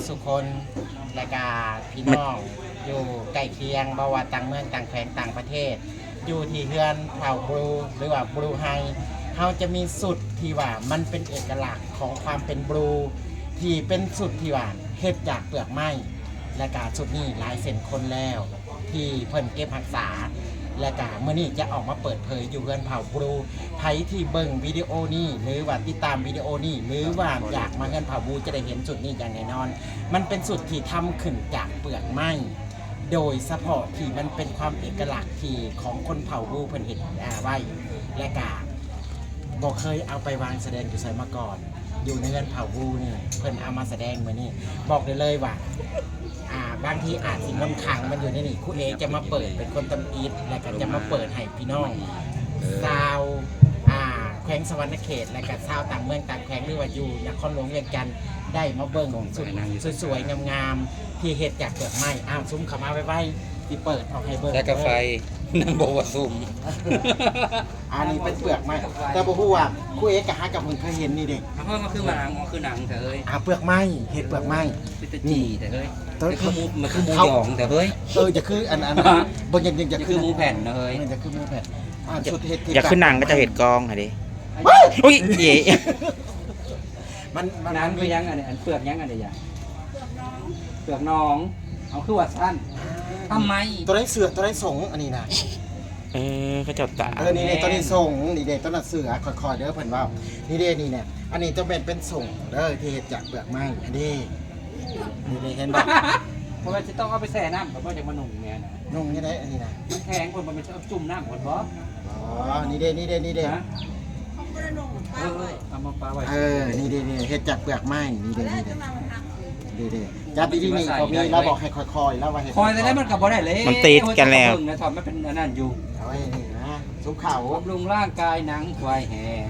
ສຸຄົນ ແລະກະພີ່ນ້ອງຢູ່ໃກ້ຄຽງ ບໍ່ວ່າຕ່າງເມືອງ ຕ່າງແຂວງ ຕ່າງປະເທດ ຢູ່ທີ່ເຮືອນເຜົ່າບລູ ຫຼືວ່າບລູໄຮ ເຮົາຈະມີຊຸດທີ່ວ່າມັນເປັນເອກະລັກຂອງຄວາມເປັນບລູ ທີ່ເປັນຊຸດທີ່ວ່າເຮັດຈາກເປືອກໄມ້ ແລະກະຊຸດນີ້ຫຼາຍເຊັ່ນຄົນແລ້ວ ທີ່ເພິ່ນເກັບຮັກສາ ແລະກະມື້ນີ້ຈະອອກມາເປີດເຜີຍຢູ່ເຮືອນເຜົ່າບລູ. ໃຜທີ່ເບິ່ງວິດີໂອນີ້ ຫຼືວ່າຕິດຕາມວິດີໂອນີ້ ຫຼືວ່າຢາກມາເຮືອນເຜົ່າບລູ ຈະໄດ້ເຫັນຊຸດນີ້ຢ່າງແນ່ນອນ. ມັນເປັນຊຸດທີ່ທຳຂຶ້ນຈາກເປືອກໄມ້ ໂດຍສະເພາະທີ່ມັນເປັນຄວາມເອກະລັກທີ່ຂອງຄົນເຜົ່າບລູເພິ່ນເຮັດ ອາ ໄວ້ ແລະກະບໍ່ເຄີຍເອົາໄປວາງສະແດງຢູ່ໃສມາກ່ອນ. ຢູ່ໃນເຮືອນເຜົ່າບລູນີ້ ເພິ່ນເອົາມາສະແດງມື້ນີ້ ບອກໄດ້ເລີຍວ່າ ອ່າ ບາງທີອາດຊິມົນຄັງມັນຢູ່ໃນນີ້. ຄູເອຈະມາເປີດເປັນຄົນທຳອິດ ແລະກະຈະມາເປີດໃຫ້ພີ່ນ້ອງຊາວ ອ່າ ແຂວງສະຫວັນນະເຂດ ແລະກະຊາວຕ່າງເມືອງຕ່າງແຂວງ ຫຼືວ່າຢູ່ນະຄອນຫຼວງວຽງຈັນ ໄດ້ມາເບິ່ງຊຸດສວຍໆງາມໆ ທີ່ເຮັດຈາກເປືອກໄມ້. ອ້າວ ຊຸມເຂົ້າມາໄວໆ ຊິເປີດອອກໃຫ້ເບິ່ງ ແລ້ວກະໄຟ ນາງບອກວ່າຊຸມ. ອັນນີ້ເປັນເປືອກໄມ້ ແຕ່ບໍ່ຮູ້ວ່າຄູເອກະຫາກັບເພິ່ນເຄີຍເຫັນນີ້ເດ້. ເຮົາມາຄືໜັງ ມາຄືໜັງແທ້ເຮີ້ຍ. ອ່າ ເປືອກໄມ້ ເຮັດເປືອກໄມ້ ເປັນຕາຈີ່ແທ້ເຮີ້ຍ. ຄືໝູ ຄືໝູຢອງແທ້ເຮີ້ຍ. ເອີ ຈະຄືອັນ ອັນ ບໍ່ ຍັງ ຍັງຈະຄືໝູແຜ່ນນະເຮີ້ຍ. ເອີ ຈະຄືໝູແຜ່ນ. ອ່າ ຊຸດເຮັດ ຢາກຄືໜັງ ເຂົາເຈົ້າເຮັດກອງຫັ້ນເດ້. ອຸ້ຍ ເຢ ມັນ ມັນ ໜັງຄືຫຍັງອັນນີ້? ອັນເປືອກຫຍັງອັນນີ້? ເປືອກໜອງ ເປືອກໜອງ. ເອົາ ຄືວ່າຊັ້ນ ທຳໄມ ໂຕໃດເສືອ ໂຕໃດສົງ ອັນນີ້ນະ. ເອີ ເຂົາເຈົ້າຕາກ. ເອີ ນີ້ເດ້ ໂຕນີ້ສົງ ນີ້ເດ້ ໂຕນັ້ນເສືອ. ຄ່ອຍໆເດີ ເພິ່ນເວົ້າ ນີ້ເດ້ ນີ້ແຫຼະ. ອັນນີ້ຕ້ອງແມ່ນເປັນສົງເດີ ທີ່ເຮັດຈາກເປືອກໄມ້ ອັນນີ້ ນີ້ເດ້ ເຫັນບໍ່? ເພາະວ່າຈະຕ້ອງເອົາໄປແຊ່ນ້ຳ ກໍບໍ່ຈັກມານຸ່ງແມ່ນະ. ນຸ່ງນີ້ໄດ້ ອັນນີ້ນະ ມັນແຂງ ເພິ່ນບໍ່ແມ່ນເອົາຈຸ່ມນ້ຳກ່ອນບໍ່? ອໍ ນີ້ເດ້ ນີ້ເດ້ ນີ້ເດ້. ຮະ? ເອົາມາປະໄວ້ ເອີ ນີ້ເດ້ ນີ້ເຮັດຈາກເປືອກໄມ້ ນີ້ເດ້ ນີ້ເດ້ ນີ້ເດ້. ຈັບດີໆ ນີ້ກໍມີ ລາວບອກໃຫ້ຄ່ອຍໆ ລາວວ່າເຮັດຄ່ອຍໆ ແລ້ວມັນກໍບໍ່ໄດ້ເລີຍ. ມັນຕິດກັນແລ້ວ ເບິ່ງນະ ຖ້າມັນເປັນອັນນັ້ນຢູ່. ເອົາໄວ້ນີ້ນະ ຊຸມເຂົ້າ ບຳລຸງຮ່າງກາຍ ໜັງຄວາຍແຫ້ງ.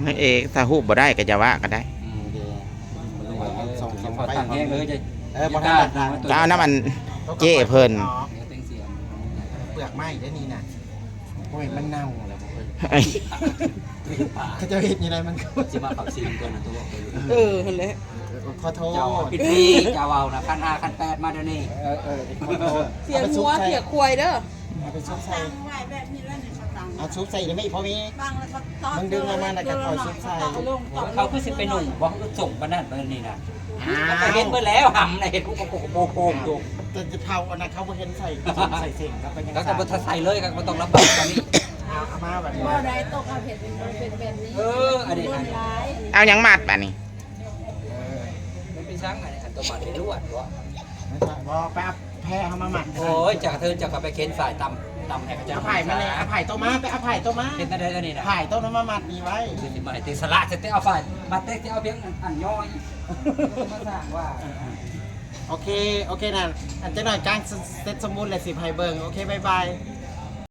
ນາງເອກ ຖ້າຮູບບໍ່ໄດ້ກໍຢ່າວ່າກໍໄດ້. ອືມ ເອີ ບໍ່ທັນແຮງເລີຍ. ເອີ ບໍ່ທັນ ຈະເອົານຳອັນເຈ້ເພິ່ນ. ເປືອກໄມ້ເດ້ນີ້ນະ. ໂອ້ຍ ມັນເນົ່າແລ້ວ. ເຂົາເຈົ້າເຮັດຈັ່ງໃດມັນກໍຊິມາເຂົ້າຊິງກ່ອນນະຕົວະ. ເອີ ຫັ້ນແຫຼະ. ຂໍໂທດ ເຈົ້າຜິດທີ່ ເຈົ້າເວົ້ານະ ຂັ້ນຫ້າຂັ້ນແປດມາດຽວນີ້. ເອີ ເອີ ຂໍໂທດ. ເສຍງົວເສຍຄວາຍເດີ. ເອົາໄປຊຸບໃສ່ ຕັ້ງໄວ້ແບບນີ້ແລ້ວນີ້ ເຂົາຕັ້ງ ເອົາຊຸບໃສ່ໄດ້ໄໝ ພໍມີ? ບັງແລ້ວກໍຕອກ ມຶງດຶງອອກມາແລ້ວກໍຄ່ອຍຊຸບໃສ່. ເຂົາຄືຊິໄປນຸ່ງບໍ່? ຄືສົ່ງປານນັ້ນປານນີ້ນະ. ອ້າວ ມັນກໍເຫັນເບິດແລ້ວ ຫຳນະ ເຫັນໂປກໆຢູ່. ແຕ່ຈະເຜົາອັນນັ້ນ ເຂົາບໍ່ເຫັນໃສ່ ໃສ່ເສັງ ເຂົາກໍຍັງ ເຂົາກໍບໍ່ທັນໃສ່ເລີຍ ກໍບໍ່ຕ້ອງລຳບາກປານນີ້. ເອົາ ເອົາມາບັດນີ້ ບໍ່ໄດ້ ຕົກເອົາເຫັນມັນເປັນແບບນີ້. ເອີ ອັນນີ້ ເອົາຫຍັງມັດບາດນີ້? ເອີ ມັນເປັນສັງ ອັນນີ້ ອັນຕົວມັດນີ້ລວດບໍ່? ບໍ່ ໄປເອົາ ແພເຮົາມາມັດ. ໂອ້ຍ ຈັກກະເທີນ ເຈົ້າກໍໄປເຂັນສາຍຕຳ ຕຳໃຫ້ເຂົາເຈົ້າ. ເອົາຜາຍມາແດ່ ເອົາຜາຍໂຕມາ ໄປເອົາຜາຍໂຕມາ. ເຮັດແນວໃດແລ້ວນີ້ນະ? ຜາຍໂຕນຳມາມັດນີ້ໄວ້. ຊິມາໃຫ້ຕິສະຫຼະ ຈະໄດ້ເອົາຜາຍມັດ ແຕ່ຊິເອົາພຽງອັນ ອັນຍ້ອຍ ມາສ້າງວ່າ. ໂອເຄ ໂອເຄນະ ອັນຈັກໜ້ອຍກາງເສັດສົມບູນແລ້ວຊິໃຫ້ເບິ່ງ. ໂອເຄ ບາຍບາຍ.